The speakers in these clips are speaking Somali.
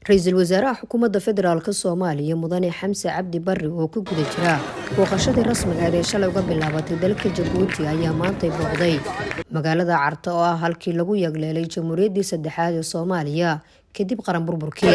Ra-iisul wasaaraha Xukuumadda Federaalk Soomaaliya, Mudane Xamse Cabdi Barre, oo ku guda jira booqashadii rasmiga ee shalay uga bilaabatay dalka Jabuuti, ayaa maantay booqday magaalada Carta oo ah halkii lagu yagleelay Jamhuuriyaddii saddexaad ee Soomaaliya kadib qaran burburkii.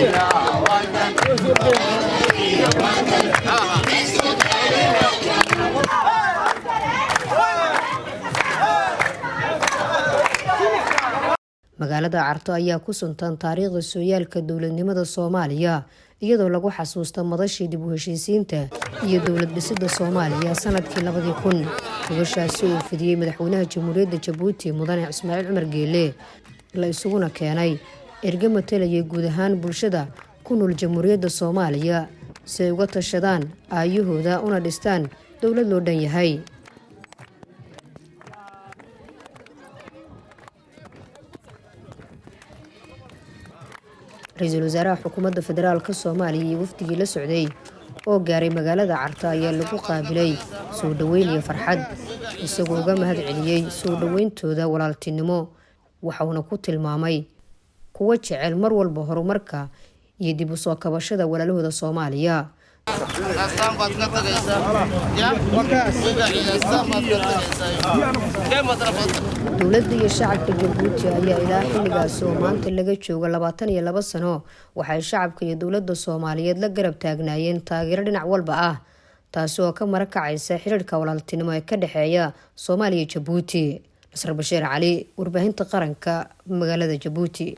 Magaalada Carto ayaa ku suntan taariikhda sooyaalka dowladnimada Soomaaliya, iyadoo lagu xasuusta madashii dib u heshiisiinta iyo dowlad dhisida Soomaaliya sanadkii 2000. Gogoshaasi uu fidiyey madaxweynaha Jamhuuriyadda Jabuuti, Mudane Ismaaciil Cumar Geele, la isuguna keenay erge matalayay guud ahaan bulshada ku nool Jamhuuriyadda Soomaaliya si ay uga tashadaan aayahooda una dhistaan dowlad loo dhan yahay. Ra-iisul wasaaraha Xukuumadda Federaalk Soomaaliya iyo wafdigii la socday oo gaaray magaalada Carta ayaa lagu qaabilay soo dhoweyn iyo farxad, isagoo uga mahad celiyey soo dhoweyntooda walaaltinimo, waxauna ku tilmaamay kuwo jecel mar walba horumarka iyo dib u soo kabashada walaalahooda Soomaaliya. Dowladda iyo shacabka Jabuuti ayaa ilaa xilligaasi oo maanta laga joogo 22 sano waxay shacabka iyo dowladda Soomaaliyeed la garab taagnaayeen taageero dhinac walba ah, taasi oo ka mara kacaysa xiriirka walaaltinimo ee ka dhexeeya Soomaaliya iyo Jabuuti. Nasr Bashiir Cali, Warbaahinta Qaranka, magaalada Jabuuti.